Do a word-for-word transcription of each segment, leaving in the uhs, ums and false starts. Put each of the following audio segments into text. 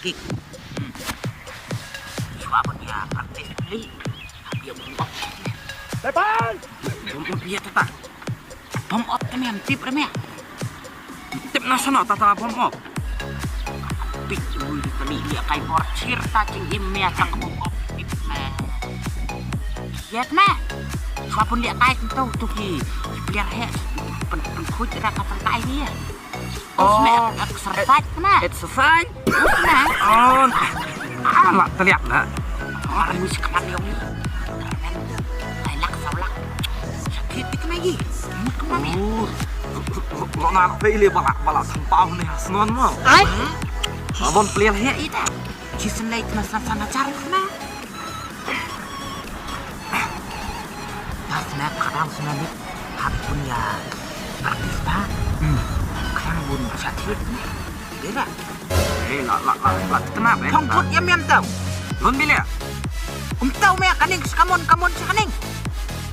Kick. Shuwa ban ïa practice pli. Hap ïa bom op. Tepan! Bom op ïa tepan. Bom op te mem tip re mem. Tip na sono ta ta bom op. Pit ui ta mi ïa kai bor chir ta ching im mem tang bom op. Tip mem. Yet mem. Shuwa pun ïa kai tu tu ki. Player he. Pen pen khuid ra ka tang kai hi. Oh, exercise na. Exercise? Na. Oh, ah, la taliak na. Ar mis kman yong. Ai lak saw lak. Sakit dik na yi. Kman ni. Oh. Lo na pe le bala bala sampau ni hasnon mo. Ai. Abon plial he ita. Jisen lai tna san san ajar na. Pas na khadang sna nik hap pun ïa practice ba. Hmm. Khadang bun sha thied. Dera. Eh, la la la la tna be. Phong put ïa mem tau. Lon bile. Um tau me kaning skamon kamon sha kaning.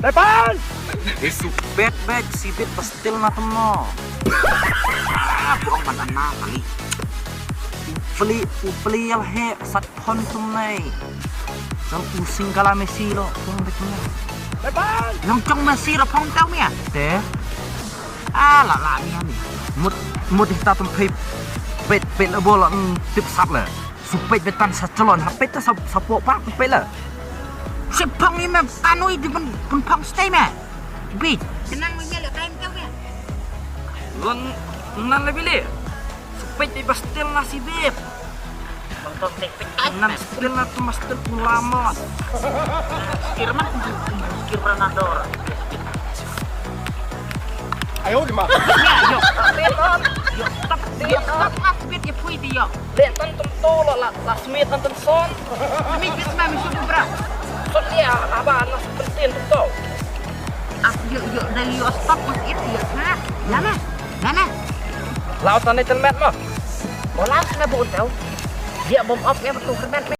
Tepan. Isu bet bet si bet pastil na tumno. Ah, bong mana na kali. Upli upli al he sat Phone tum nei. Jong u Singala Messi lo, phone dek mia. Long jong Messi lo phone tau mia. Te. Ah, la la mia mia. Mut mut ita tum phei. Pet pet la bola, mm, tip sat la. Su pet betan sa chalon, ha pet ta sa sa po pa pet la. Si phone ni mem tanui di pun pun phone stay mia. Bit. Kenang mia le time tau mia. Long nan le bile. Sepet di bastel na si bib. Nonton tik tik. Nan stil na tu mastel pun lama. Skir man skir na dor. Ayo di ma. Ya, yo. Yo, stop. Yo, stop ngas bit ya pui di yo. Le tan tum tu lo la la smit nan tum son. Smit bit ma mi sudu bra. Son dia aba nas pentin tu. Ap yo yo da yo stop ngas it yo ha. Lama. Lama. Lau tane ten met mo. Mo lau sne bu tau. Dia bom op ya betul hermet.